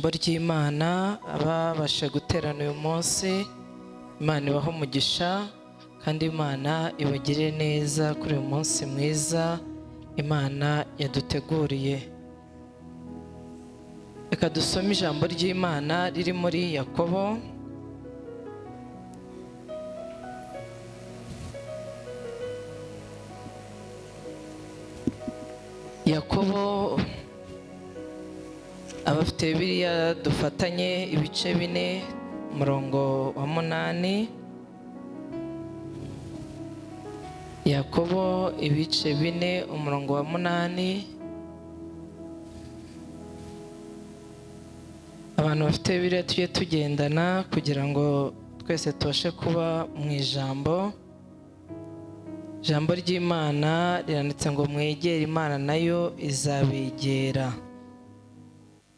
Ijambo ry'Imana, ababasha guterana uyu munsi, Imana ibahe umugisha kandi Imana ibagirire neza kuri uyu munsi mwiza Imana yaduteguriye. Reka dusome ijambo ry'Imana riri muri Yakobo. Yakobo, abafite Bibiliya dufatanye ibice 4, umurongo wa 8. Yakobo ibice 4, umurongo wa 8. Abantu bafite Bibiliya tujye tugendana kugira ngo twese tubashe kuba mu ijambo. Ijambo ry'Imana riranditse ngo mwegere Imana nayo izabegera.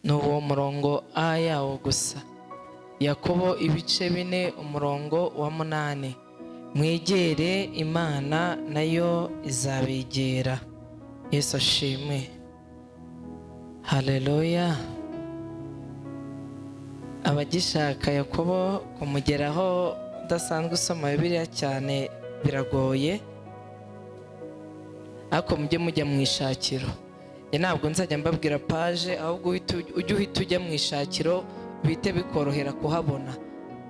Ni uwo murongo A yawo gusa. Yakobo ibice 4, umurongo wa 8. Mwegere Imana nayo izabegera. Yesu ashimwe. Haleluya. Abagishaka Yakobo kumugeraho udasanzwe usoma Bibiliya cyane biragoye, ariko mujye mujya mu ishakiro. Ntabwo nzajya mbabwira page, ahubwo ujye uhita ujya mu ishakiro bite bikorohera kuhabona,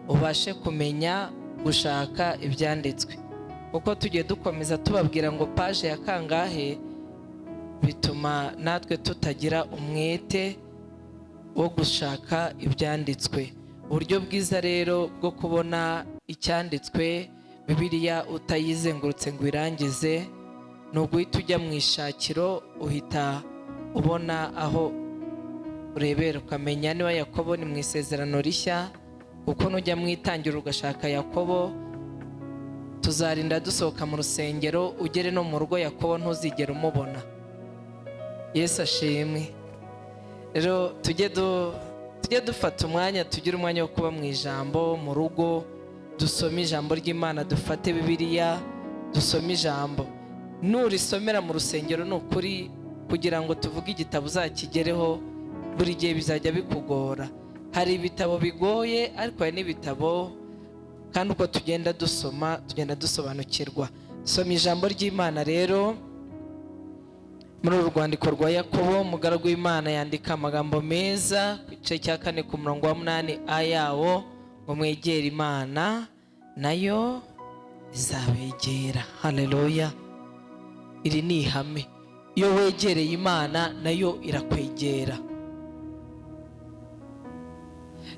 ubashe kumenya gushaka ibyanditswe. Kuko tugiye dukomeza tubabwira ngo page ya kangahe, bituma natwe tutagira umwete wo gushaka ibyanditswe. Uburyo bwiza rero bwo kubona icyanditswe Bibiliya utayizengurutse ngo irangize, ni uguhita ujya mu ishakiro, uhita ubona aho urebera ukamenya niba Yakobo ni mu isezerano rishya, kuko nujya mu itangiriro ugashaka Yakobo, tuzarinda dusohoka mu rusengero ugere no mu rugo Yakobo ntuzigere umubona. Yesu ashimwe. Rero tujye dufata umwanya, tugire umwanya wo kuba mu ijambo mu rugo, dusome ijambo ry'Imana, dufate Bibiliya dusome ijambo. Nurisomera mu rusengero ni ukuri, kugira ngo tuvuge igitabo uzakigereho buri gihe bizajya bikugora. Hari ibitabo bigoye, ariko hari n'ibitabo kandi uko tugenda dusoma tugenda dusobanukirwa. Soma ijambo ry'Imana rero muri uru rwandiko rwa Yakobo, umugaragu w'Imana yandika amagambo meza ku gice cya 4 ku murongo wa 8 A yawo, ngo mwegere Imana nayo izabegera. Haleluya. Iri ni ihame, iyo wegereye Imana nayo irakwegera.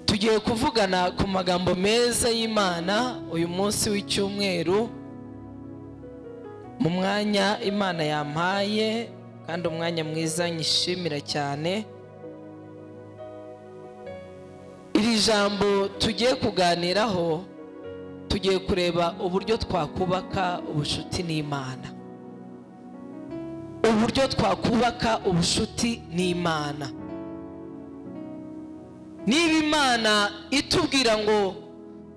Tugiye kuvugana ku magambo meza y'Imana uyu munsi w'icyumweru, mu mwanya Imana yampaye, kandi umwanya mwiza nyishimira cyane. Iri jambo tugiye kuganiraho, tugiye kureba uburyo twakubaka ubucuti n'Imana. Uburyo twakubaka ubucuti n'Imana. Niba Imana itubwira ngo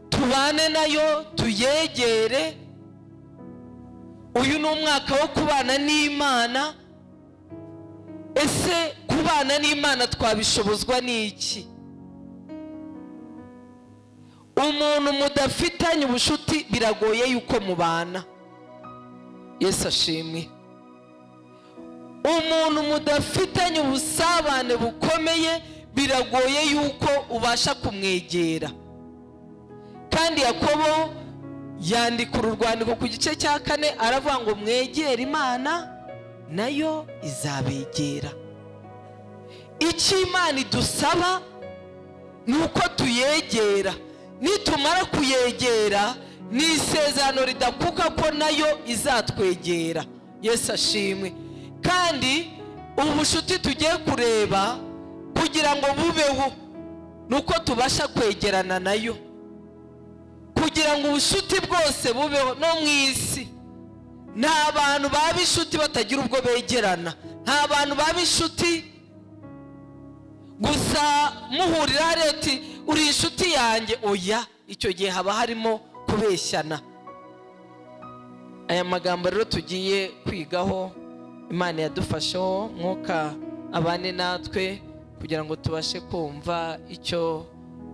tubane nayo, tuyegere, uyu ni umwaka wo kubana n'Imana. Ese kubana n'Imana twabishobozwa n'iki? Umuntu mudafitanye ubucuti biragoye yuko mubana. Yesu ashimwe. Umuntu mudafitanye ubusabane bukomeye biragoye yuko ubasha kumwegera. Kandi Yakobo yandika uru rwandiko ku gice cya 4, aravuga ngo mwegere Imana nayo izabegera. Icyo Imana idusaba ni uko tuyegera. Nitumara kuyegera, ni isezerano ridakuka ko nayo izatwegera. Yesu ashimwe. Kandi ubu bucuti tugiye kureba kugira ngo bubeho ni uko tubasha kwegerana nayo. Kugira ngo ubucuti bwose bubeho no mu isi, nta bantu baba inshuti batagira ubwo begerana. Nta bantu baba inshuti gusa muhurira hariya uti uri inshuti yanjye, oya, icyo gihe haba harimo kubeshyana. Aya magambo rero tugiye kwigaho, Imana yadufasheho, mwuka abane natwe. Kugira ngo tubashe kumva icyo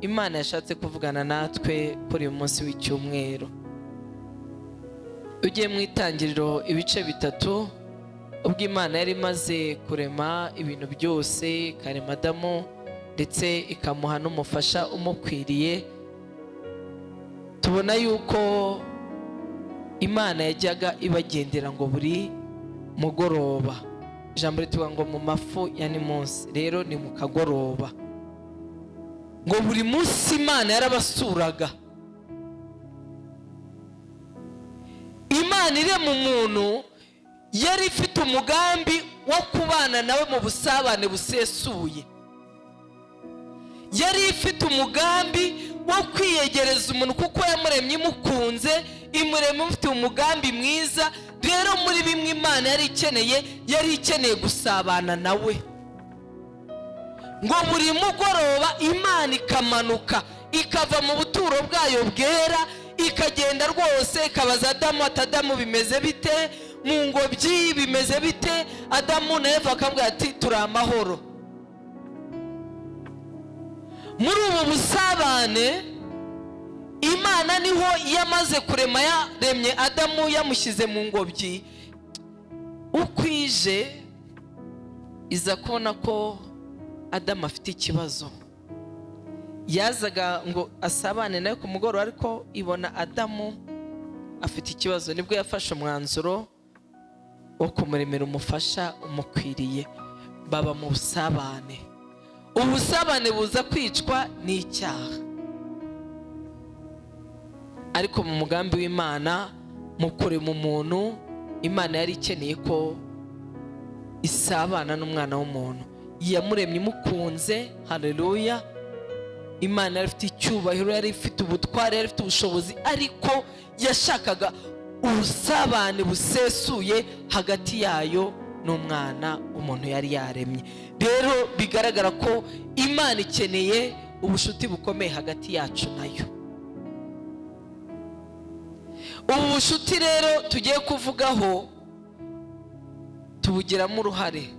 Imana yashatse kuvugana natwe kuri uyu munsi w'icyumweru. Ugiye mu Itangiriro ibice 3, ubwo Imana yari imaze kurema ibintu byose, ikarema Adamu ndetse ikamuha n'umufasha umukwiriye, tubona yuko Imana yajyaga ibagendera ngo buri mugoroba. Ijambo rituvuga ngo mu mafu ya ni munsi, rero ni mu kagoroba, ngo buri munsi Imana yarabasuraga. Imana irema umuntu yari ifite umugambi wo kubana nawe mu busabane busesuye, yari ifite umugambi wo kwiyegereza umuntu kuko yamuremye imukunze, imuremye imufitiye umugambi mwiza. Rero muri bimwe Imana yari ikeneye, yari ikeneye gusabana nawe. Ngo buri mugoroba Imana ikamanuka ikava mu buturo bwayo bwera, ikagenda rwose ikabaza Adamu ati: "Adamu, bimeze bite mu ngobyi? Bimeze bite?" Adamu na Eva bakambwira ati: "Turi amahoro." Muri ubu busabane Imana niho yamaze kurema, yaremye Adamu yamushyize mu ngobyi. Uko ije iza kubona ko Adamu afite ikibazo. Yazaga ngo asabane nawe ku mugoroba, ariko ibona Adamu afite ikibazo. Nibwo yafashe umwanzuro wo kumuremera umufasha umukwiriye, baba mu busabane. Ubusabane buza kwicwa n'icyaha, ariko mu mugambi w'Imana mu kurema umuntu, Imana yari ikeneye ko isabana n'umwana w'umuntu. Yamuremye imukunze. Haleluya! Imana yari ifite icyubahiro, yari ifite ubutware, yari ifite ubushobozi, ariko yashakaga ubusabane busesuye hagati yayo n'umwana umuntu yari yaremye. Rero bigaragara ko Imana ikeneye ubushuti bukomeye hagati yacu nayo. Ubu bushuti rero tugiye kuvugaho tubugiramo uruhare.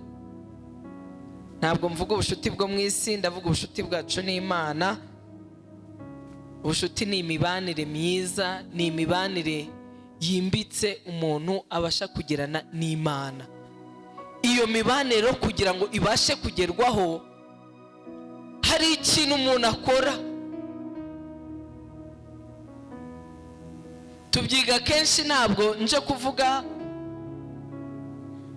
Ntabwo mvuga ubushuti bwo mu isi, ndavuga ubushuti bwacu n'Imana. Ubushuti ni imibanire myiza, ni imibanire yimbitse umuntu abasha kugirana n'Imana. Iyo mibanire rero kugira ngo ibashe kugerwaho, hari ikintu umuntu akora. Tubyiga kenshi, ntabwo nje kuvuga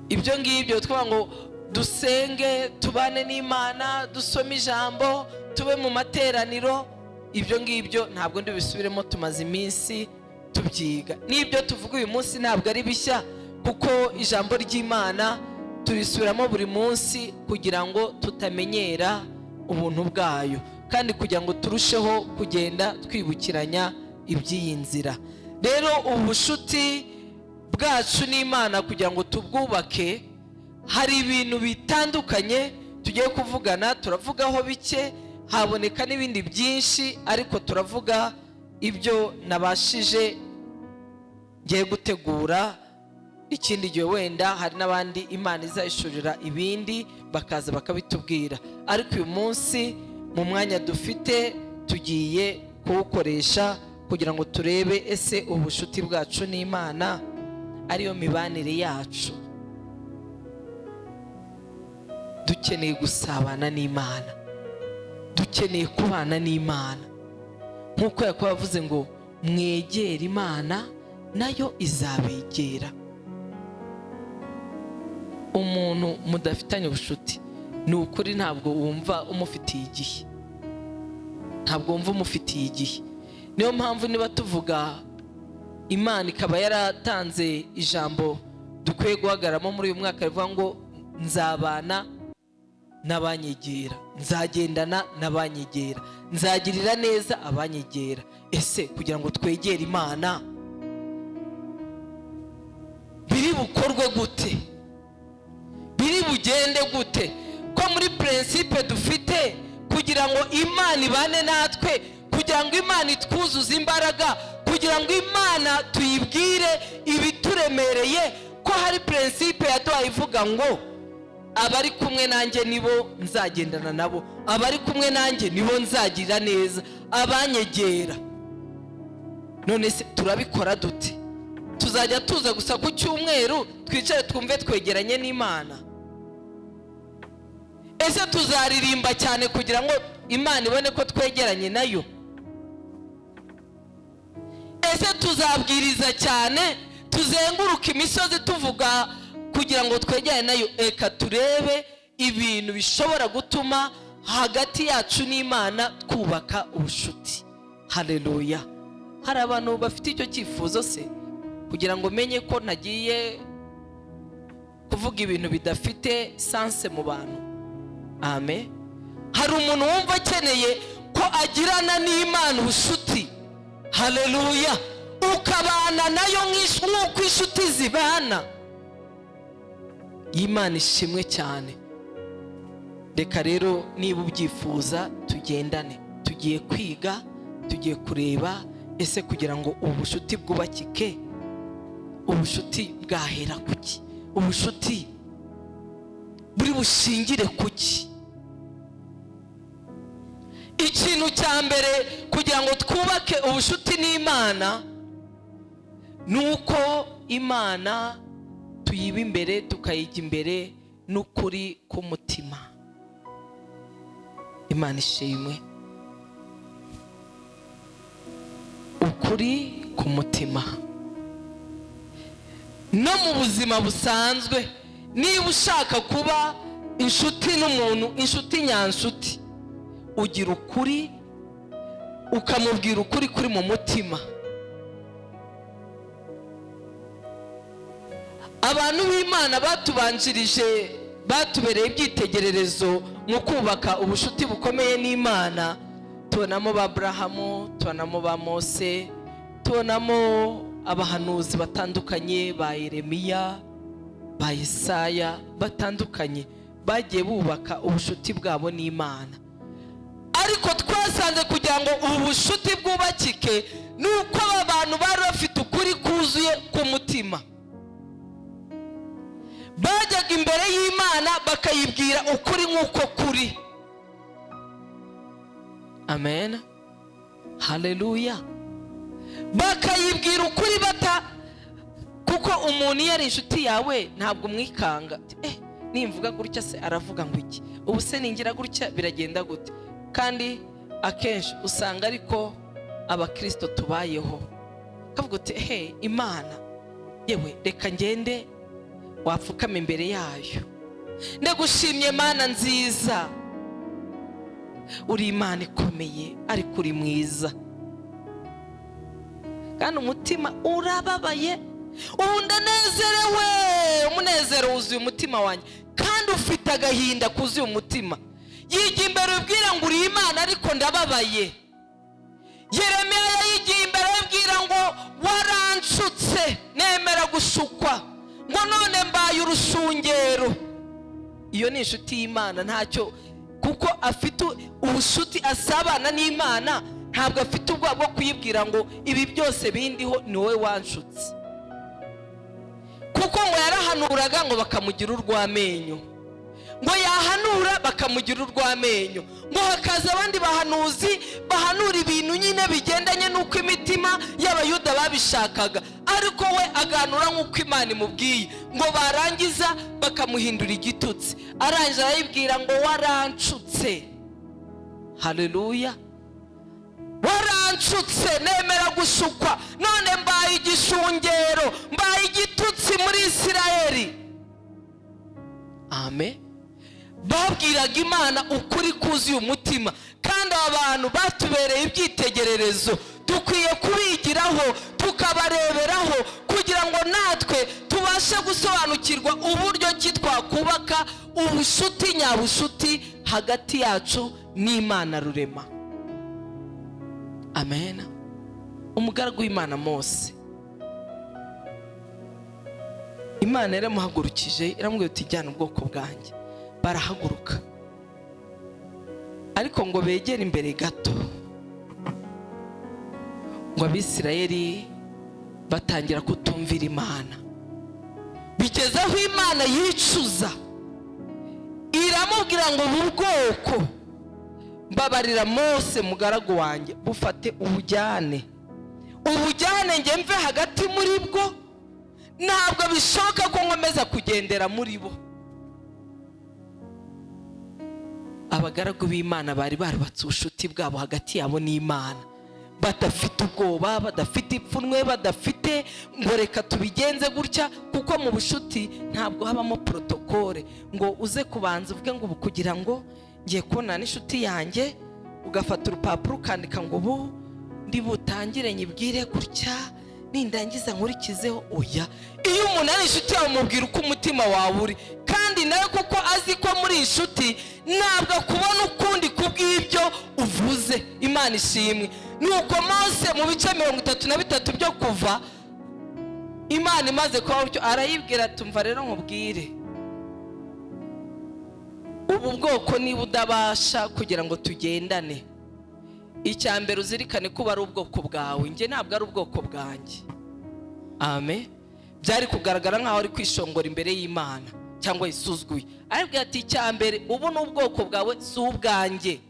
ibyo ngibyo. Twavuga ngo dusenge, tubane n'Imana, dusome ijambo, tube mu materaniro. Ibyo ngibyo ntabwo ndibisubiremo, tumaze iminsi tubyiga. N'ibyo tuvuga uyu munsi ntabwo ari bishya, kuko ijambo ry'Imana turisubiramo buri munsi kugira ngo tutamenyera ubuntu bwayo, kandi kugira ngo turusheho kugenda twibukiranya iby'iyi nzira. Rero ubushuti bwacu n'Imana kugira ngo tubwubake, hari ibintu bitandukanye tugiye kuvugana. Turavugaho bike, haboneka n'ibindi byinshi, ariko turavuga ibyo nabashije ngiye gutegura. Ikindi gihe wenda hari n'abandi Imana izahishurira ibindi, bakaza bakabitubwira, ariko uyu munsi mu mwanya dufite tugiye kuwukoresha kugira ngo turebe ese ubushuti bwacu n'Imana, ariyo mibanire yacu. Dukeneye gusabana n'Imana, dukeneye kubana n'Imana, nk'uko Yakobo yavuze ngo: "Mwegere Imana nayo izabegera." Umuntu mudafitanye ubushuti, ni ukuri ntabwo wumva umufitiye igihe, ntabwo wumva umufitiye igihe. Niyo mpamvu niba tuvuga Imana ikaba yaratanze ijambo dukwiye guhagararamo muri uyu mwaka rivuga ngo: "Nzabana n'abanyegera, nzagendana n'abanyegera, nzagirira neza abanyegera." Ese kugira ngo twegere Imana biri bukorwe gute? Biri bugende gute? Ko muri principe dufite kugira ngo Imana ibane natwe, kugira ngo Imana itwuzuze imbaraga, kugira ngo Imana tuyibwire ibituremereye, ko hari principe yaduhaye ivuga ngo Abari kumwe nanjye nibo nzagendana nabo, abari kumwe nanjye nibo nzagira neza, abanyegera. None se turabikora dute? Tuzajya tuza gusa ku cyumweru twicare twumve twegeranye n'Imana? Ese tuzaririmba cyane kugira ngo Imana ibone ko twegeranye nayo? Ese tuzabwiriza cyane, tuzenguruke imisozi tuvuga kugira ngo twegerane nayo? Reka turebe ibintu bishobora gutuma hagati yacu n'Imana twubaka ubushuti. Haleluya! Hari abantu bafite icyo cyifuzo se, kugira ngo menye ko ntagiye kuvuga ibintu bidafite sens mu bantu? Amen. Hari umuntu wumva akeneye ko agirana n'Imana ubushuti? Haleluya! Ukabana nayo nk'uko inshuti zibana. Imana ishimwe cyane. Reka rero, niba ubyifuza, tugendane. Tugiye kwiga, tugiye kureba: ese kugira ngo ubushuti bwubakike, ubushuti bwahera kuki? Ubushuti buri bushingire kuki? Ikintu cya mbere kugira ngo twubake ubushuti n'Imana ni uko Imana tuyiba imbere, tukayijya imbere n'ukuri k'umutima. Imana ishimwe. Ukuri ku mutima. No mu buzima busanzwe, niba ushaka kuba inshuti n'umuntu, inshuti nyanshuti, ugira ukuri, ukamubwira ukuri kuri mu mutima. Abantu b'Imana batubanjirije batubereye ibyitegererezo mu kubaka ubushuti bukomeye n'Imana. Tubonamo ba Aburahamu, tubonamo ba Mose, tubonamo abahanuzi batandukanye, ba Yeremiya, ba Yesaya, batandukanye bagiye bubaka ubushuti bwabo n'Imana. Ariko twasanze kugira ngo ubu bushuti bwubakike ni uko aba bantu bari bafite ukuri kuzuye ku mutima. Bajyaga imbere y'Imana bakayibwira ukuri nk'uko kuri. Amen, haleluya! Bakayibwira ukuri bata, kuko umuntu iyo ari inshuti yawe ntabwo umwikanga. Nimvuga gutya se aravuga ngo iki? Ubu se ningira gutya biragenda gute? Kandi akenshi usanga ariko abakirisito tubayeho, kavuga uti: "He, Imana yewe, reka ngende." Wapfukama imbere yayo: "Ndagushimye Mana nziza, uri Imana ikomeye, ariko uri mwiza." Kandi umutima urababaye. "Ubu ndanezerewe, umunezero wuzuye umutima wanjye," kandi ufite agahinda kuzuye umutima. Yiga imbere ubwira ngo uri Imana, ariko ndababaye. Yeremiya yayigiye imbere abwira ngo: "Waranshutse, nemera gushukwa," ngo "none mbaye urushungero." Iyo ni inshuti y'Imana, ntacyo, kuko afite ubushuti, asabana n'Imana, ntabwo afite ubwoba bwo kuyibwira ngo: "Ibi byose bindiho ni wowe wanshutse." Kuko ngo yarahanuraga ngo bakamugira urw'amenyo, ngo yahanura bakamugira urw'amenyo, ngo hakaza abandi bahanuzi bahanura ibintu nyine bigendanye n'uko imitima y'Abayuda babishakaga, ariko we aganura nk'uko Imana imubwiye, ngo barangiza bakamuhindura igitutsi. Arangije arayibwira ngo: "Waranshutse." Haleluya! "Waranshutse, nemera gushukwa, none mbaye igishungero, mbaye igitutsi muri Isirayeli." Amen. Babwiraga Imana ukuri kuzuye umutima, kandi aba bantu batubereye ibyitegererezo. Dukwiye kubigiraho, tukabareberaho, kugira ngo natwe tubashe gusobanukirwa uburyo ki twakubaka ubushuti nyabushuti hagati yacu n'Imana rurema. Amen. Umugaragu w'Imana Mose, Imana yaramuhagurukije, iramubwira uti: "Jyana ubwoko bwanjye." Barahaguruka, ariko ngo begere imbere gato, ngo Abisirayeli batangira kutumvira Imana, bigeze aho Imana yicuza. Iramubwira ngo: "Ubu bwoko, mbabarira Mose mugaragu wanjye, bufate ubujyane, ubujyane, njye mve hagati muri bwo. Ntabwo bishoboka ko nkomeza kugendera muri bo." Abagaragu b'Imana bari barubatse ubucuti bwabo hagati yabo n'Imana, badafite ubwoba, badafite ipfunwe, badafite ngo reka tubigenze gutya, kuko mu bucuti ntabwo habamo protocole ngo uze kubanza uvuge ngo ubu kugira ngo ngiye kubonana n'inshuti yanjye, ugafata urupapuro ukandika ngo ubu ndi butangire nyibwire gutya, nindangiza nkurikizeho. Oya, iyo umuntu ari inshuti yawe umubwira uko umutima wawe uri, kandi nawe kuko azi ko muri inshuti ntabwo akubona ukundi kubw'ibyo uvuze. Imana ishimwe. Nuko Mose mu bice 33 byo Kuva, Imana imaze kuba gutyo, arayibwira ati: "Umva rero nkubwire, ubu bwoko niba udabasha kugira ngo tugendane, icya mbere uzirikane ko ubu ari ubwoko bwawe, njye ntabwo ari ubwoko bwanjye." Amen. Byari kugaragara nk'aho ari kwishongora imbere y'Imana cyangwa yisuzuguye, ariko ati: "Icya mbere, ubu ni ubwoko bwawe, si ubwanjye.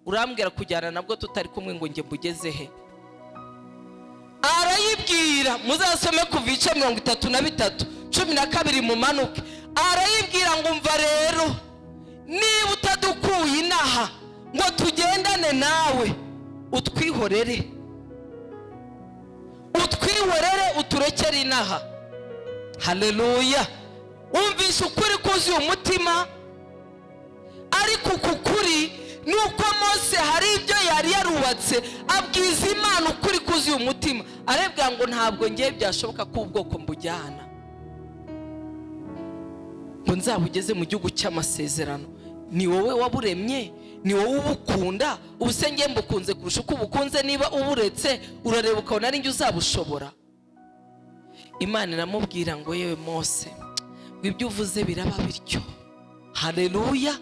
Urambwira kujyana nabwo tutari kumwe ngo njye mbugeze he?" Arayibwira, muzasome kuva ibice 33, 12 mumanuke. Arayibwira ngo: "Umva rero, niba utadukuye inaha ngo tugendane nawe, utwihorere, utwihorere, uturekere inaha." Haleluya! Wumvishe ukuri kuzuye umutima. Ariko uku kuri ni uko Mose hari ibyo yari yarubatse, abwiza Imana ukuri kuzuye umutima, arebwa ngo ntabwo ngiye byashoboka ko ubwoko mbujyana ngo nzabugeze mu gihugu cy'amasezerano. Ni wowe waburemye, ni wowe ubukunda. Ubu se ngiye mbukunze kurusha uko ubukunze? Niba uburetse, urareba ukabona ari njye uzabushobora? Imana iramubwira ngo: "Yewe Mose, ngo ibyo uvuze biraba bityo." Haleluya,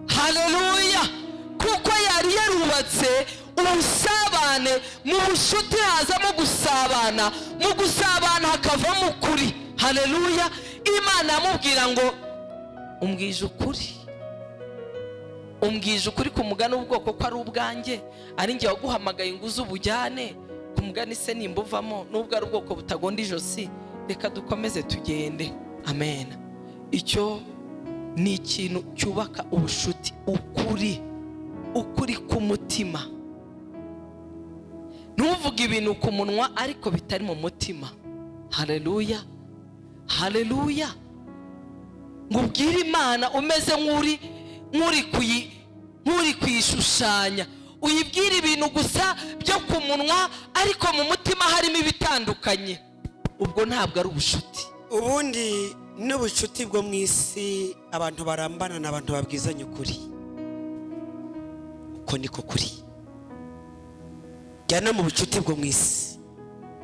haleluya! Kuko yari yarubatse ubusabane. Mu bushuti hazamo gusabana, mu gusabana hakavamo ukuri. Haleluya! Imana yamubwira ngo: "Umbwije ukuri, umbwije ukuri ku mugani w'ubwoko ko ari ubwanjye, ari njye waguhamagaye ngo uze ubujyane ku mugani se nimba uvamo, nubwo ari ubwoko butagonda ijosi, reka dukomeze tugende." Amen. Icyo ni ikintu cyubaka ubushuti, ukuri, ukuri k'umutima. Ntuvuge ibintu ku munwa ariko bitari mu mutima. Haleluya, haleluya! Ngo ubwire Imana umeze nk'uri kuyishushanya, uyibwire ibintu gusa byo ku munwa ariko mu mutima harimo ibitandukanye, ubwo ntabwo ari ubushuti. Ubundi n'ubucuti bwo mu isi, abantu barambana ni abantu babwizanya ukuri. Uko niko kuri. Jyana mu bucuti bwo mu isi,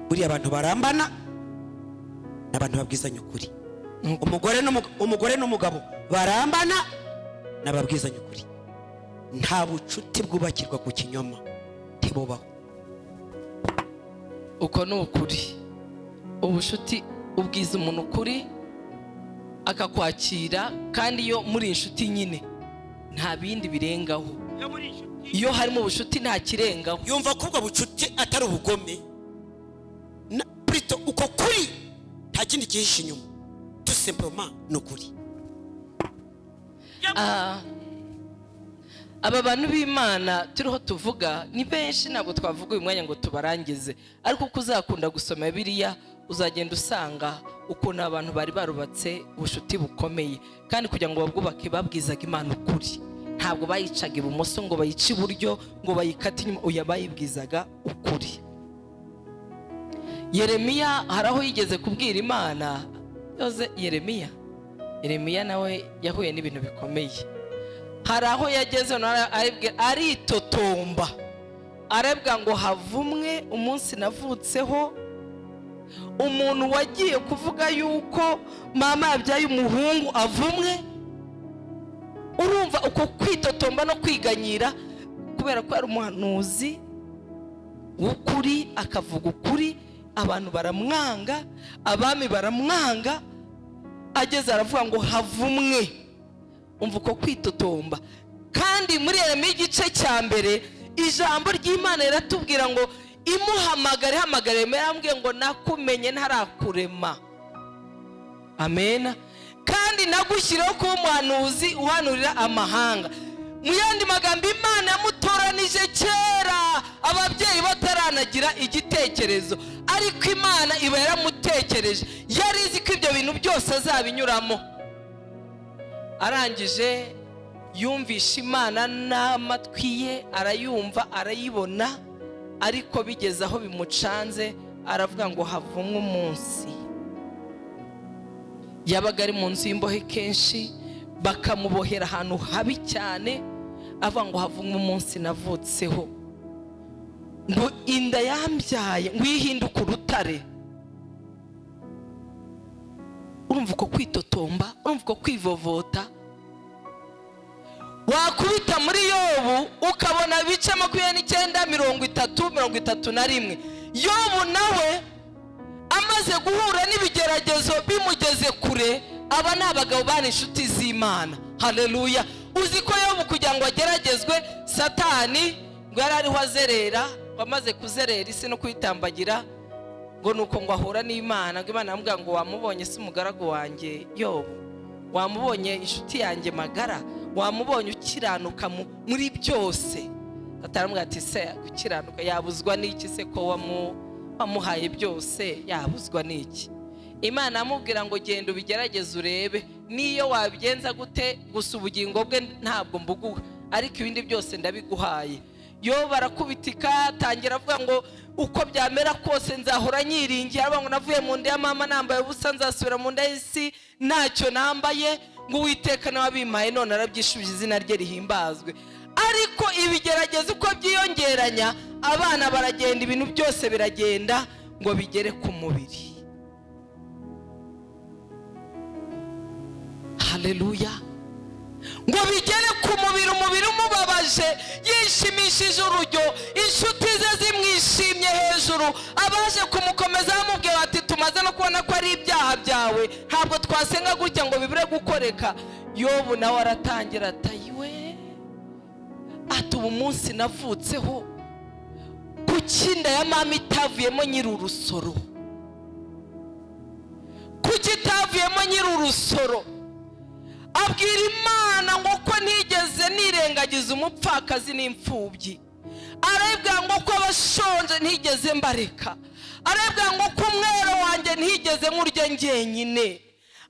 buriya abantu barambana ni abantu babwizanya ukuri. Umugore n'umugabo barambana ni ababwizanya ukuri. Nta bucuti bwubakirwa ku kinyoma, ntibubaho. Uko ni ukuri. Ubushuti ubwiza umuntu ukuri akakwakira, kandi iyo muri inshuti nyine nta bindi birengaho. Iyo harimo ubucuti nta kirengaho. Yumva ko ubwo bucuti atari ubugome, plutôt uko kuri nta kindi cyihishe inyuma, tout simplement ni ukuri. Aba bantu b'Imana turiho tuvuga ni benshi, ntabwo twavuga uyu mwanya ngo tubarangize, ariko uko uzakunda gusoma biriya uzagenda usanga ukuntu abantu bari barubatse ubucuti bukomeye, kandi kugira ngo babwubake babwizaga Imana ukuri. Ntabwo bayicaga ibumoso ngo bayice iburyo ngo bayikate inyuma, oya, bayibwizaga ukuri. Yeremiya hari aho yigeze kubwira Imana yoze. Yeremiya nawe yahuye n'ibintu bikomeye. Hari aho yageze nawe aritotomba, arabwira ngo: "Havumwe umunsi navutseho. Umuntu wagiye kuvuga yuko mama yabyaye umuhungu avumwe." Urumva uko kwitotomba no kwiganyira, kubera ko ari umuhanuzi w'ukuri, akavuga ukuri, abantu baramwanga, abami baramwanga. Ageze aravuga ngo: "Havumwe." Umva uko kwitotomba. Kandi muri Yeremiya igice cya 1, ijambo ry'Imana riratubwira ngo imuhamagare, ihamagare Yeremiya, yarambwiye ngo nakumenye ntarakurema. Amen. Kandi nagushyiriyeho kuba umuhanuzi uhanurira amahanga. Mu yandi magambo, Imana yamutoranije kera ababyeyi bataranagira igitekerezo, ariko Imana iba yaramutekereje, yari izi ko ibyo bintu byose azabinyuramo. Arangije yumvisha Imana n'amatwi ye, arayumva, arayibona, ariko bigeze aho bimucanze aravuga ngo havumwe umunsi. Yabaga ari mu nzu y'imbohe kenshi, bakamubohera ahantu habi cyane, avuga ngo havumwe umunsi navutseho, ngo inda yambyaye ngo ihinduke urutare. Urumva uko kwitotomba, urumva uko kwivovota. Wakubita muri Yobu ukabona ibice 29, 30, 31. Yobu nawe amaze guhura n'ibigeragezo bimugeze kure. Aba ni abagabo bari inshuti z'Imana. Haleluya. Uzi ko Yobu kugira ngo ageragezwe, Satani ngo yari ariho azerera, ngo amaze kuzerera isi no kuyitambagira, ngo nuko ngo ahura n'Imana, ngo Imana yamubwira ngo wamubonye si umugaragu wanjye Yobu, wamubonye inshuti yanjye magara, wamubonye ukiranuka muri byose. Satani aramubwira ati se gukiranuka yabuzwa n'iki se, ko wamuhaye byose, yabuzwa n'iki? Imana amubwira ngo genda ubigerageze urebe niyo wabigenza gute, gusa ubugingo bwe ntabwo mbuguha, ariko ibindi byose ndabiguhaye. Yo barakubitika, atangira avuga ngo uko byamera kose nzahora nyiringiye. Aravuga ngo navuye mu nda ya mama nambaye ubusa, nzasubira mu nda y'isi ntacyo nambaye, ngo Uwiteka nawe abimpaye none arabyishubije, izina rye rihimbazwe. Ariko ibigeragezo uko byiyongeranya, abana baragenda, ibintu byose biragenda ngo bigere ku mubiri. Haleluya. Ngo bigere ku mubiri, umubiri umubabaje, yishimishije urujyo, inshuti ze zimwishimye hejuru, abaje kumukomeza bamubwira bati tumaze no kubona ko ari ibyaha byawe, ntabwo twasenga gutya ngo bibure gukoreka. Yobu nawe aratangira atayiwe, ati ubu munsi navutseho, kuki inda ya mama itavuyemo nyiri urusoro? Kuki itavuyemo nyiri urusoro? Abwira Imana ngo ko ntigeze nirengagiza umupfakazi n'imfubyi, arabwira ngo ko abashonje ntigeze mbareka, arabwira ngo ko umwero wanjye ntigeze nkurya njyenyine.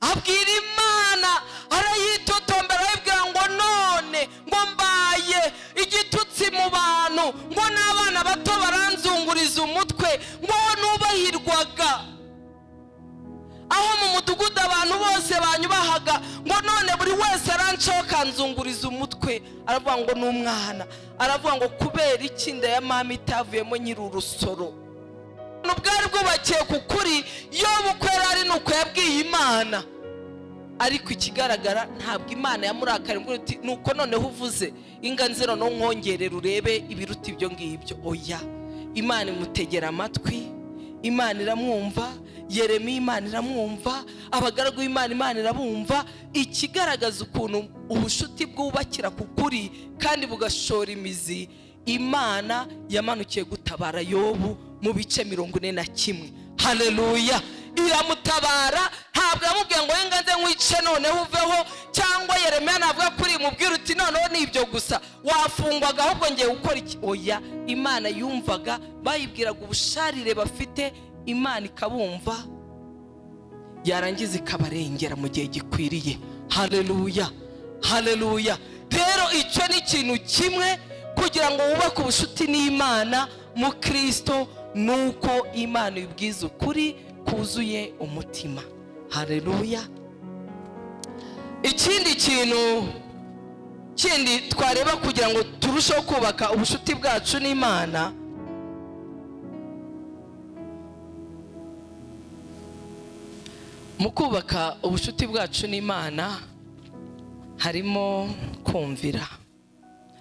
Abwira Imana, arayitotombera, arabwira ngo none ngo mbaye igitutsi mu bantu, ngo n'abana bato baranzunguriza umutwe, ngo nubahirwaga aho mu mudugudu abantu bose banyubahaga, ngo none buri wese arancaho akanzunguriza umutwe. Aravuga ngo ni umwana, aravuga ngo kubera iki inda ya mama itavuyemo nyiri urusoro? Bwari bwubakiye ku kuri. Yobu uko yari ari nuko yabwiye Imana, ariko ikigaragara ntabwo Imana yamurakariye ngo uti nuko noneho uvuze inganziro no nkongerera urebe ibiruta ibyo ngibyo. Oya, Imana imutegera amatwi, Imana iramwumva. Yeremiya Imana iramwumva, abagaragu b'Imana Imana irabumva. Ikigaragaza ukuntu ubushuti bwubakira ku kuri kandi bugashora imizi, Imana yamanukiye gutabara Yobu mu bice 41. Haleluya. Iramutabara, ntabwo yamubwiye ngo wenga nze nkwice noneho uveho, cyangwa Yeremiya navuga kuri mubwira uti noneho ni ibyo gusa wafungwaga, ahubwo ngiye gukora iki? Oya, Imana yumvaga, bayibwiraga ubusharire bafite, Imana ikabumva, yarangiza ikabarengera mu gihe gikwiriye. Haleluya, haleluya. Rero icyo ni ikintu kimwe kugira ngo wubake ubushuti n'Imana mu Kristo, nuko Imana ibwiza ukuri kuzuye umutima. Haleluya. Ikindi kintu kindi twareba kugira ngo turusheho kubaka ubushuti bwacu n'Imana, mu kubaka ubushuti bwacu n'Imana harimo kumvira,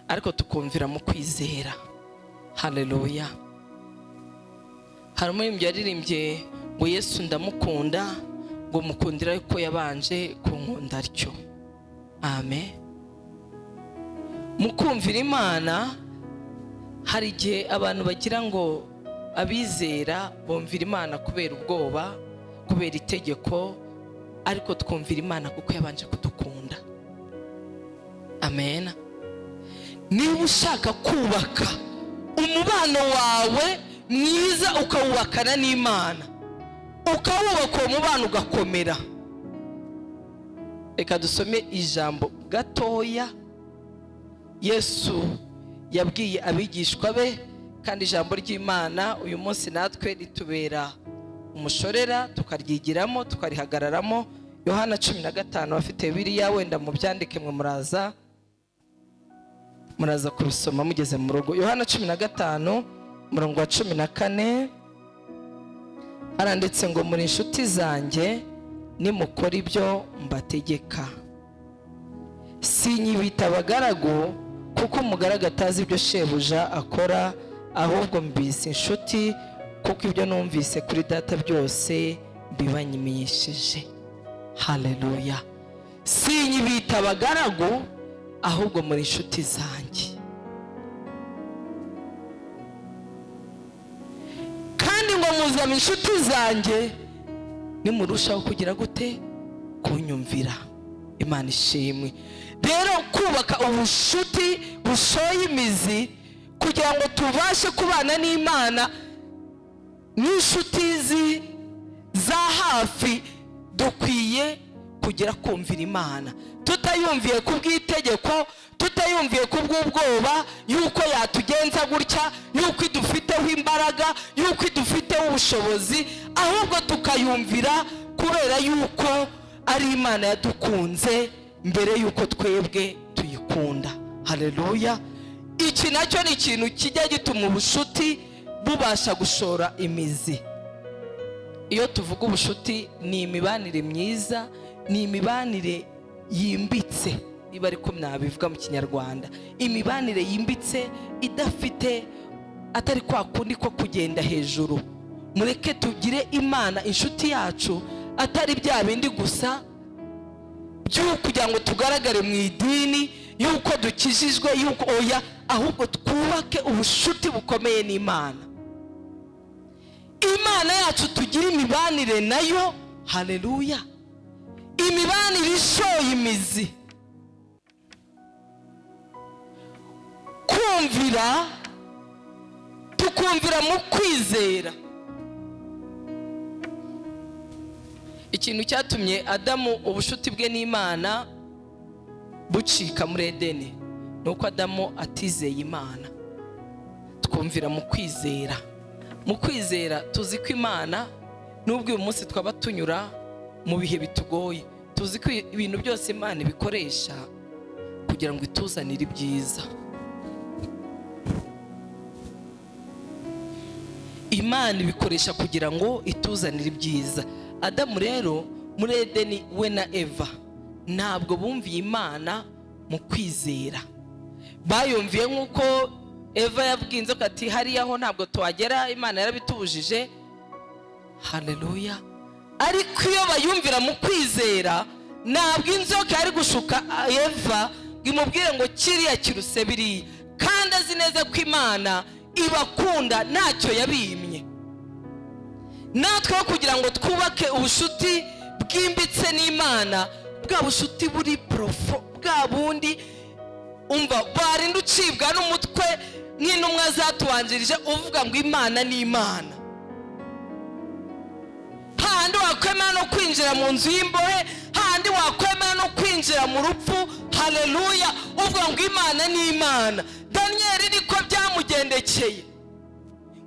ariko tukumvira mu kwizera. Haleluya. Hari umuririmbyi yaririmbye ngo Yesu ndamukunda, ngo mukundira ko yabanje kunkunda atyo. Amen. Mu kumvira Imana, hari igihe abantu bagira ngo abizera bumvira Imana kubera ubwoba, kubera itegeko, ariko twumvira Imana kuko yabanje kudukunda. Amen. Niba ushaka kubaka umubano wawe mwiza, ukawubakana n'Imana, ukawubaka uwo mubano ugakomera, reka dusome ijambo gatoya Yesu yabwiye abigishwa be, kandi ijambo ry'Imana uyu munsi natwe ritubera umushorera, tukaryigiramo, tukarihagararamo. Yohana 15, abafite Bibiliya wenda mubyandike, mwe muraza kubisoma mugeze mu rugo. Yohana 15, umurongo wa 14, haranditse ngo: "Muri inshuti zanjye nimukora ibyo mbategeka. Sinyibita abagaragu, kuko umugaragu atazi ibyo shebuja akora, ahubwo mbise inshuti, kuko ibyo numvise kuri Data byose mbibamenyesheje." Haleluya! Sinyibita abagaragu, ahubwo muri inshuti zanjye. Kandi ngo muzaba inshuti zanjye nimurushaho kugira gute? Kunyumvira. Imana ishimwe. Rero kubaka ubushuti bushoye imizi kugira ngo tubashe kubana n'Imana n'inshuti za hafi, dukwiye kugira kumvira Imana, tutayumviye ku bw'itegeko, tutayumviye ku bw'ubwoba yuko yatugenza gutya, yuko idufiteho imbaraga, yuko idufiteho ubushobozi, ahubwo tukayumvira kubera yuko ari Imana yadukunze mbere yuko twebwe tuyikunda. Haleluya! Iki nacyo ni ikintu kijya gituma ubushuti bubasha gushora imizi. Iyo tuvuga ubushuti, ni imibanire myiza, ni imibanire yimbitse, niba ariko mwabivuga mu Kinyarwanda, imibanire yimbitse idafite, atari kwa kundi ko kugenda hejuru. Mureke tugire Imana inshuti yacu, atari bya bindi gusa byo kugira ngo tugaragare mu idini yuko dukijijwe, yuko oya, ahubwo twubake ubushuti bukomeye n'Imana. Imana yacu tugire imibanire nayo. Haleluya! Imibanire ishoye imizi. Kumvira, tukumvira mu kwizera. Ikintu cyatumye Adamu ubushuti bwe n'Imana bucika muri Edeni ni uko Adamu atizeye Imana. Twumvira mu kwizera. Mu kwizera tuzi ko Imana, nubwo uyu munsi twaba tunyura mu bihe bitugoye, tuzi ko ibintu byose Imana ibikoresha kugira ngo ituzanire ibyiza. Imana ibikoresha kugira ngo ituzanire ibyiza. Adamu rero muri Edeni, we na Eva, ntabwo bumviye Imana mu kwizera. Bayumviye nk'uko Eva yabwiye inzoka ati: "Hariya ho ntabwo tuhagera, Imana yarabitubujije." Haleluya! Ariko iyo bayumvira mu kwizera, ntabwo inzoka yari gushuka Eva ngo imubwire ngo kiriya kiruse biriya, kandi azi neza ko Imana ibakunda, ntacyo yabimye. Natwe kugira ngo twubake ubushuti bwimbitse n'Imana, bwa bushuti buri profond, bwa bundi umva warinda ucibwa n'umutwe nk'intumwa zatubanjirije, uvuga ngo Imana ni Imana, hahandi wakwemera no kwinjira mu nzu y'imbohe, hahandi wakwemera no kwinjira mu rupfu. Haleluya! Uvuga ngo Imana ni Imana. Daniyeli niko byamugendekeye,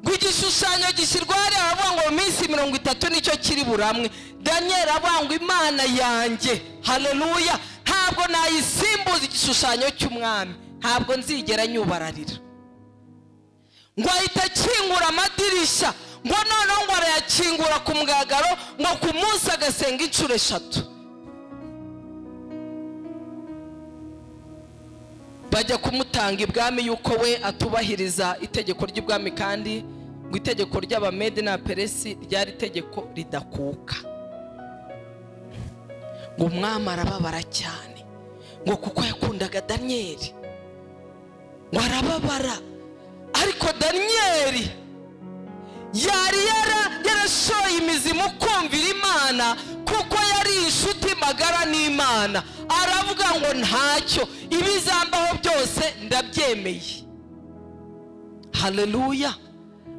ngo igishushanyo gishyirwa hariya, aravuga ngo mu minsi 30 nicyo kiri buramwe. Daniyeli aravuga ngo: "Imana yanjye, haleluya, ntabwo nayisimbuza igishushanyo cy'umwami, ntabwo nzigera nyubararira." Ngo ahita akingura amadirishya, ngo noneho ngo arayakingura ku mugaragaro, ngo ku munsi agasenga inshuro 3. Bajya kumutanga ibwami yuko we atubahiriza itegeko ry'ibwami, kandi ngo itegeko ry'Abamede n'Abaperesi ryari itegeko ridakuka. Ngo umwami arababara cyane, Ngo kuko yakundaga Daniyeli, ngo arababara. Ariko Daniyeli yari yarashoye imizi mu kumvira Imana, kuko yari inshuti magara n'Imana. Aravuga ngo ntacyo, ibizambaho byose ndabyemeye. Haleluya,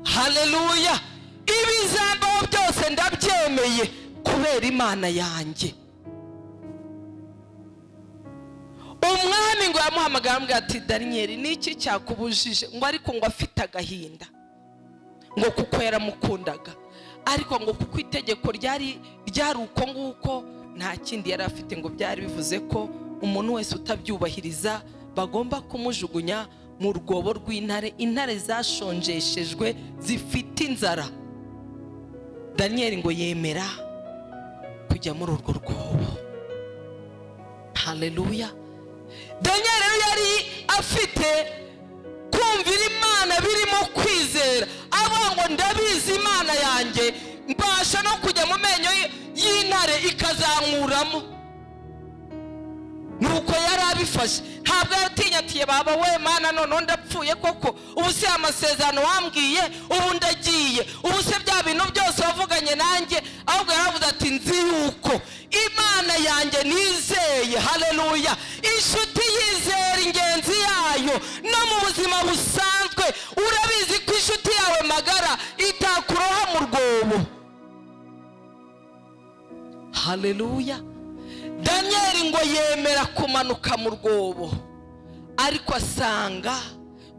haleluya! Ibizambaho byose ndabyemeye kubera Imana yanjye. Umwami ngo yamuhamagara, aramubwira ati: "Daniyeli, ni iki cyakubujije?" Ngo ariko ngo afite agahinda, ngo kuko yaramukundaga, ariko ngo kuko itegeko ryari ryari uko nguko, nta kindi yari afite. Ngo byari bivuze ko umuntu wese utabyubahiriza bagomba kumujugunya mu rwobo rw'intare, intare zashonjeshejwe, zifite inzara. Daniyeli ngo yemera kujya muri urwo rwobo. Haleluya! Daniyeli rero yari afite kumvira Imana birimo kwizera, avuga ngo ndabizi, Imana yanjye mbasha no kujya mu menyo y'intare ikazankuramo. Nuko yari abifashe, ntabwo yatinyatiye baba we Mana, noneho ndapfuye koko, ubu si amasezerano wambwiye, ubu ndagiye, ubu se bya bintu byose wavuganye nanjye? Ahubwo yaravuze ati: "Nzi yuko Imana yanjye nizeye." Haleluya! Inshuti yizera ingenzi yayo no mu buzima busanzwe. Urabizi ko inshuti yawe magara itakuroha mu rwobo. Haleluya! Daniyeli ngo yemera kumanuka mu rwobo, ariko asanga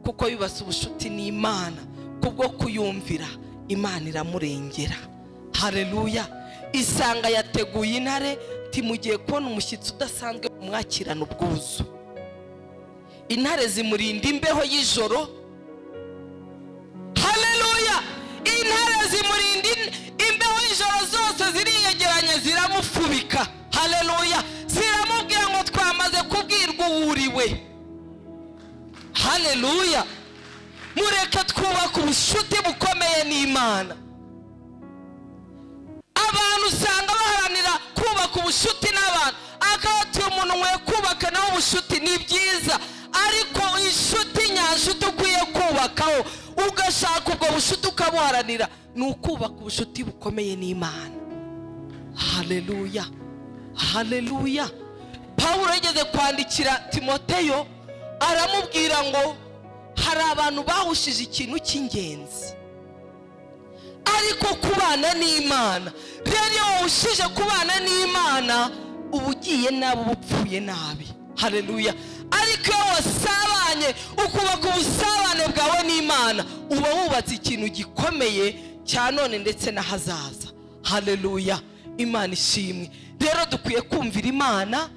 kuko yubatse ubushuti n'Imana kubwo kuyumvira, Imana iramurengera. Haleluya! Isanga yateguye intare, mugiye kubona umushyitsi udasanzwe, umwakirana ubwuzu. Intare zimurinda imbeho y'ijoro. Haleluya! Intare zimurinda imbeho y'ijoro, zose ziriyegeranya, ziramufubika. Haleluya! Ziramubwira ngo twamaze kubwirwa uwuriwe. Haleluya! Mureke twubake ubushuti bukomeye n'Imana. Abantu usanga baharanira kubaka ubushuti n'abantu, akaba umuntu nkwiye kubaka nawe ubushuti, ni byiza, ariko inshuti nyanshuti ukwiye kubakaho, ugashaka ubwo bushuti ukabuharanira, ni ukubaka ubushuti bukomeye n'Imana. Haleluya, haleluya! Pawulo yigeze kwandikira Timoteyo, aramubwira ngo hari abantu bahushije ikintu cy'ingenzi, ariko kubana n'Imana. Rero iyo wahushije kubana n'Imana, uba ugiye nabi, uba upfuye nabi. Haleluya! Ariko iyo wasabanye, ukubaka ubusabane bwawe n'Imana, uba wubatse ikintu gikomeye cya none ndetse n'ahazaza. Haleluya! Imana ishimwe. Rero dukwiye kumvira Imana,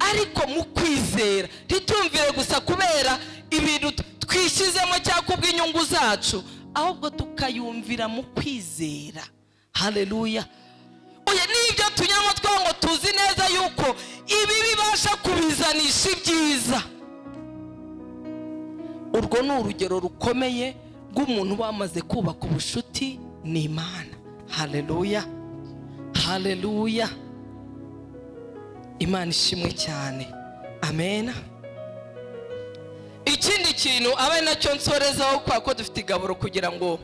ariko mu kwizera, ntitumvire gusa kubera ibintu twishyizemo cyangwa kubw'inyungu zacu, ahubwo tukayumvira mu kwizera. Haleluya! Oya, n'ibyo tunyamo two ngo tuzi neza yuko ibi bibasha kubizanisha ibyiza. Urwo ni urugero rukomeye rw'umuntu wamaze kubaka ubushuti n'Imana. Haleluya, haleluya! Imana ishimwe cyane. Amen. Ikindi kintu abe ari nacyo nsorezaho, kubera ko dufite igaburo, kugira ngo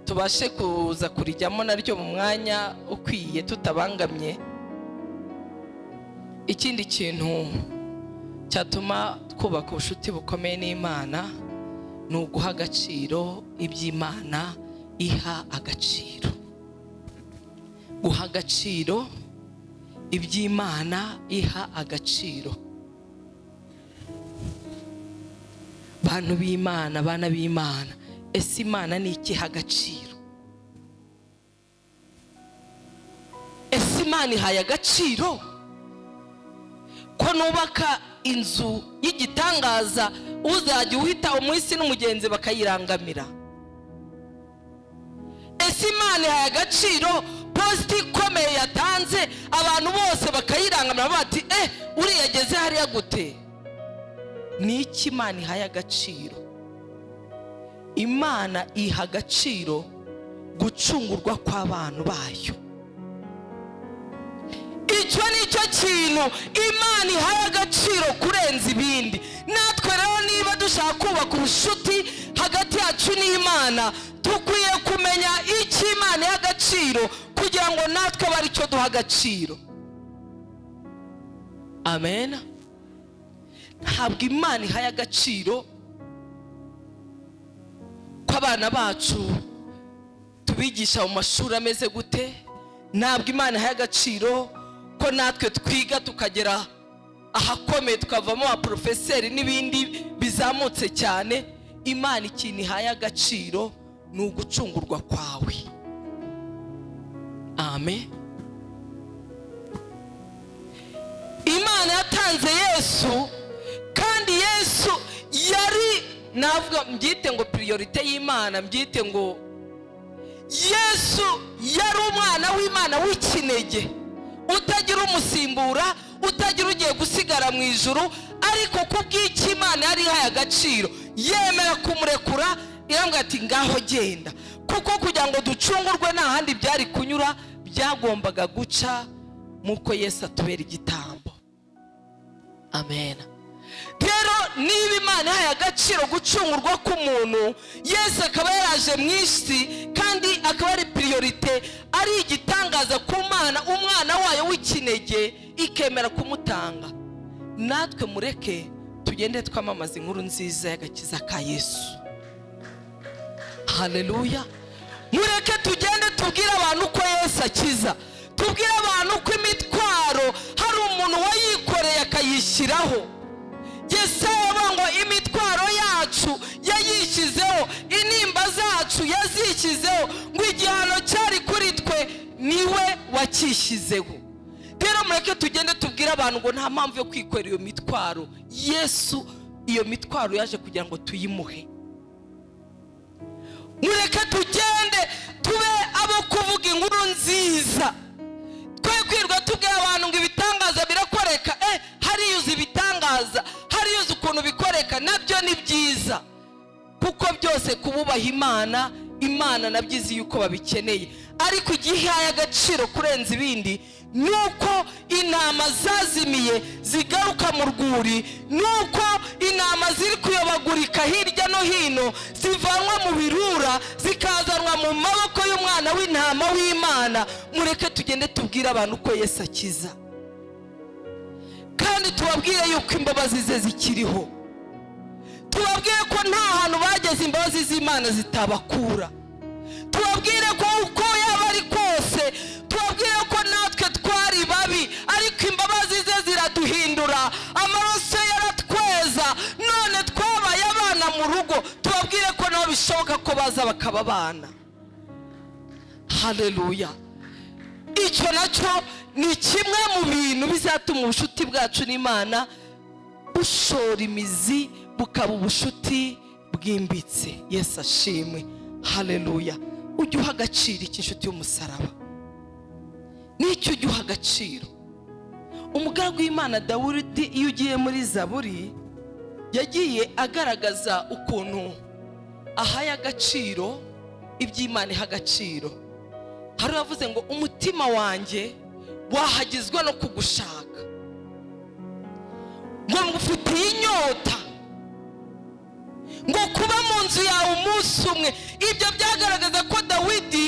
tubashe kuza kurijyamo naryo mu mwanya ukwiye tutabangamye. Ikindi kintu cyatuma twubaka ubucuti bukomeye n'Imana ni uguha agaciro iby'Imana iha agaciro. Guha agaciro iby'Imana iha agaciro. Bantu b'Imana, bana b'Imana, ese Imana ni ikiha agaciro? Ese Imana ihaye agaciro ko nubaka inzu y'igitangaza, uzajya uhita umuhisi n'umugenzi bakayirangamira? Ese Imana ihaye agaciro posita ikomeye yatanze, abantu bose bakayirangamira bati: "Eh, uriya ageze hariya gute?" Ni iki Imana ihaye agaciro? Imana iha agaciro gucungurwa kw'abantu bayo. Icyo ni Nicyo kintu Imana ihaye agaciro kurenza ibindi. Natwe rero, niba dushaka kubaka ubucuti hagati yacu n'Imana, dukwiye kumenya icyo Imana iha agaciro kugira ngo natwe abe aricyo duha agaciro. Amen. Ntabwo Imana ihaye agaciro ko abana bacu tubigisha mu mashuri ameze gute. Ntabwo Imana ihaye agaciro ko natwe twiga tukagera ahakomeye, tukavamo abaporofeseri n'ibindi bizamutse cyane. Imana ikintu ihaye agaciro ni ugucungurwa kwawe. Amen. Imana yatanze Yesu, kandi Yesu yari, navuga mbyite ngo priorité y'Imana, mbyite ngo Yesu yari umwana w'Imana w'ikinege, utagira umusimbura, utagira ugiye gusigara mu ijuru. Ariko ku bw'icyo Imana yari ihaye agaciro, yemera kumurekura, irambwira ati: "Ngaho genda." Kuko kugira ngo ducungurwe nta handi byari kunyura, byagombaga guca nk'uko Yesu atubera igitambo. Amen. Rero niba Imana ihaye agaciro gucungurwa k'umuntu, Yesu akaba yaraje mu isi kandi akaba ari priorité, ari igitangaza ku Mana, umwana wayo w'ikinege ikemera kumutanga, natwe mureke tugende twamamaza inkuru nziza y'agakiza ka Yesu. Haleluya! Mureke tugende tubwire abantu ko Yesu akiza, tubwire abantu ko imitwaro hari umuntu wayikoreye akayishyiraho. Yesaya avuga ngo imitwaro yacu yayishyizeho, intimba zacu yazishyizeho, ngo igihano cyari kuri twe niwe wakishyizeho. Rero mureke tugende tubwire abantu ngo nta mpamvu yo kwikorera iyo mitwaro. Yesu iyo mitwaro yaje kugira ngo tuyimuhe. Mureke tugende tube abo kuvuga inkuru nziza, twe kwirwa tubwira abantu ngo ibitangaza birakoreka. Hariyuza ibitangaza, hariyuza ukuntu bikoreka, nabyo ni byiza, kuko byose kububaha Imana, Imana nabyo izi yuko babikeneye. Ariko igihaye agaciro kurenza ibindi ni uko intama zazimiye zigaruka mu rwuri, ni uko intama ziri kuyobagurika hirya no hino zivanwa mu birura zikazanwa mu maboko y'umwana w'intama w'Imana. Mureke tugende tubwire abantu ko Yesu akiza, kandi tubabwire yuko imbabazi ze zikiriho, tubabwire ko nta hantu bageze imbabazi z'Imana zitabakura, tubabwire ko uko yaba ari kose, tubabwire ko natwe twari babi, ariko imbabazi ze ziraduhindura, amaraso ye yaratweza, none twabaye abana mu rugo. Tubabwire ko nabo bishoboka ko baza bakaba abana. Haleluya! Icyo nacyo ni kimwe mu bintu bizatuma ubucuti bwacu n'Imana bushora imizi, bukaba ubucuti bwimbitse. Yesu ashimwe. Haleluya! Ujye uha agaciro iki, inshuti y'umusaraba? N'icyo ujya uha agaciro? Umugaragu w'Imana Dawudi, iyo ugiye muri Zaburi, yagiye agaragaza ukuntu ahaye agaciro iby'Imana iha agaciro. Hari uwavuze ngo: "Umutima wanjye wahagizwa no kugushaka," ngo ngufitiye inyota, ngo kuba mu nzu yawe umunsi umwe. Ibyo byagaragaza ko Dawidi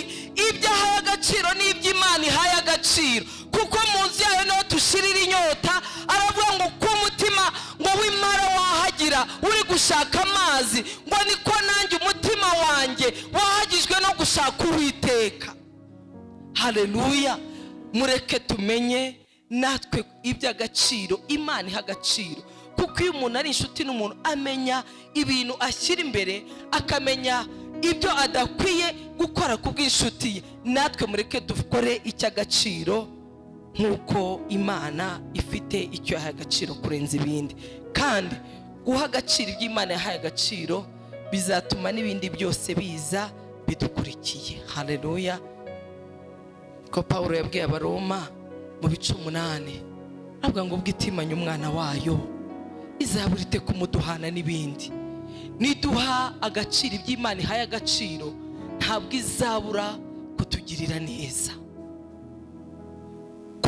ibyo ahaye agaciro n'ibyo Imana ihaye agaciro, kuko mu nzu yayo niho tushirira inyota. Aravuga ngo ko umutima ngo w'imara wahagira uri gushaka amazi, ngo niko nanjye umutima wanjye wahagijwe no gushaka Uwiteka. Haleluya! Mureke tumenye natwe iby'agaciro Imana iha agaciro, kuko iyo umuntu ari inshuti n'umuntu, amenya ibintu ashyira imbere, akamenya ibyo adakwiye gukora ku bw'inshuti ye. Natwe mureke dukore icy'agaciro nk'uko Imana ifite icyo yahaye agaciro kurenza ibindi. Kandi guha agaciro ibyo Imana yahaye agaciro bizatuma n'ibindi byose biza bidukurikiye. Haleluya! Ko Paul yabwiye Abaroma mu bice 8, avuga ngo ubwo itimanye umwana wayo, izabura ite kumuduhana n'ibindi? Niduha agaciro ibyo Imana ihaye agaciro, ntabwo izabura kutugirira neza.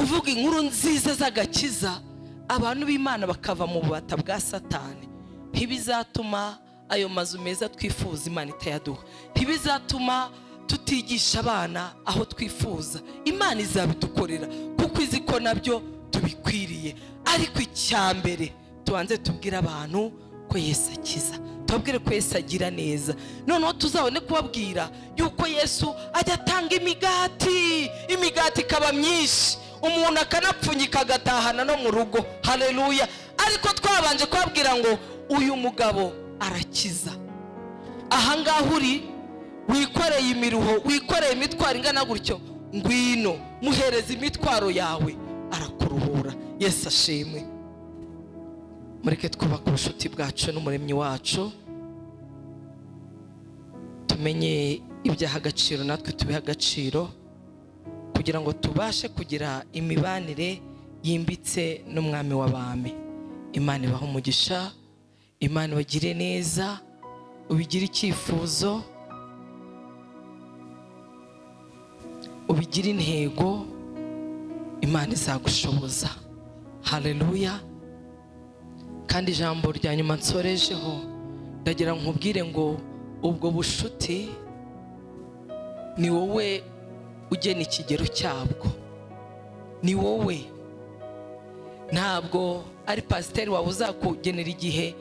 Kuvuga inkuru nziza z'agakiza, abantu b'Imana bakava mu bubata bwa Satani, ntibizatuma ayo mazu meza twifuza Imana itayaduha, ntibizatuma tutigisha abana aho twifuza. Imana izabidukorera kuko izi ko nabyo tubikwiriye. Ariko icya mbere, tubanze tubwire abantu ko Yesu akiza, tubabwire ko Yesu agira neza. Noneho tuzabone kubabwira yuko Yesu ajya atanga imigati, imigati ikaba myinshi, umuntu akanapfunyika agatahana no mu rugo. Haleluya! Ariko twabanje kubabwira ngo uyu mugabo arakiza. Ahangaha uri wikoreye imiruho, wikoreye imitwaro ingana gutyo, ngwino muhereza imitwaro yawe, arakuruhura. Yesu ashimwe. Mureke twubake ubucuti bwacu n'Umuremyi wacu, tumenye ibyaha agaciro, natwe tubihe agaciro, kugira ngo tubashe kugira imibanire yimbitse n'Umwami w'abami. Imana ibahe umugisha, Imana ibagire neza. Ubigire icyifuzo, ubigire intego, Imana izagushoboza. Haleluya! Kandi ijambo rya nyuma nsorejeho, ndagira nkubwire ngo ubwo bushuti ni wowe ugena ikigero cyabwo, ni wowe. Ntabwo ari pasiteri wawe uzakugenera igihe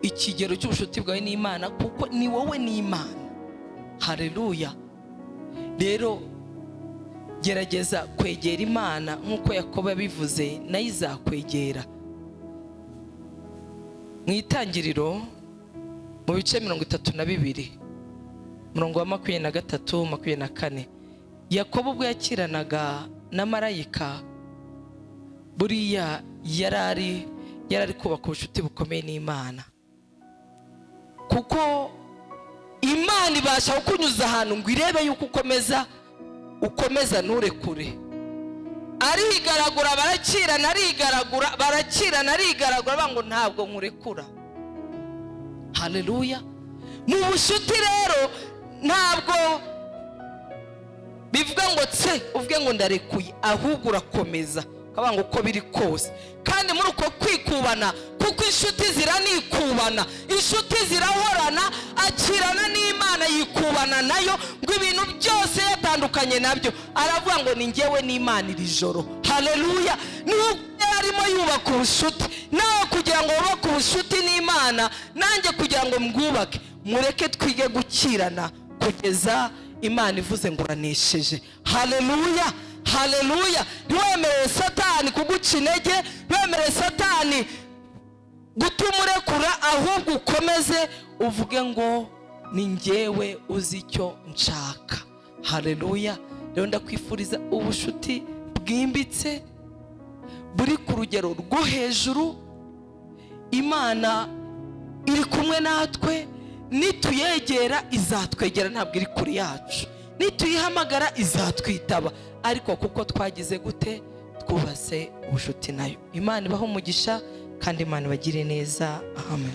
ikigero cy'ubushuti bwawe n'Imana, kuko ni wowe n'Imana. Haleluya! Rero gerageza kwegera Imana nk'uko Yakobo yabivuze, nayo izakwegera. Mu Itangiriro, mu bice 32, umurongo wa 23, 24, Yakobo ubwo yakiranaga na marayika, buriya yari ari kubaka ubucuti bukomeye n'Imana, kuko Imana ibasha kukunyuza ahantu ngo irebe yuko ukomeza, ukomeza nturekure. Arigaragura, barakirana, arigaragura, barakirana, arigaragura, bavuga ngo ntabwo nkurekura. Haleluya! Mu bushuti rero ntabwo bivuga ngo tse uvuge ngo ndarekuye, ahubwo urakomeza ukavuga ngo uko biri kose. Kandi muri uko kwikubana, kuko inshuti ziranikubana, inshuti zirahorana, akirana n'Imana, yikubana nayo, ngo ibintu byose yatandukanye nabyo, aravuga ngo ni njyewe n'Imana iri joro. Haleluya! Nubwo yarimo yubaka ubucuti nawe, kugira ngo wubake ubucuti n'Imana, nanjye kugira ngo mbwubake, mureke twige gukirana kugeza Imana ivuze ngo uranesheje. Haleluya, haleluya! Ntiwemerere Satani kuguca intege, ntiwemerere Satani gutuma urekura, ahubwo ukomeze uvuge ngo ni njyewe uzi icyo nshaka. Haleluya! Rero ndakwifuriza ubushuti bwimbitse, buri ku rugero rwo hejuru. Imana iri kumwe natwe, nituyegera izatwegera, ntabwo iri kure yacu. Nituyihamagara izatwitaba, ariko kuko twagize gute? Twubatse ubushuti nayo. Imana ibahe umugisha kandi Imana ibagire neza. Amen.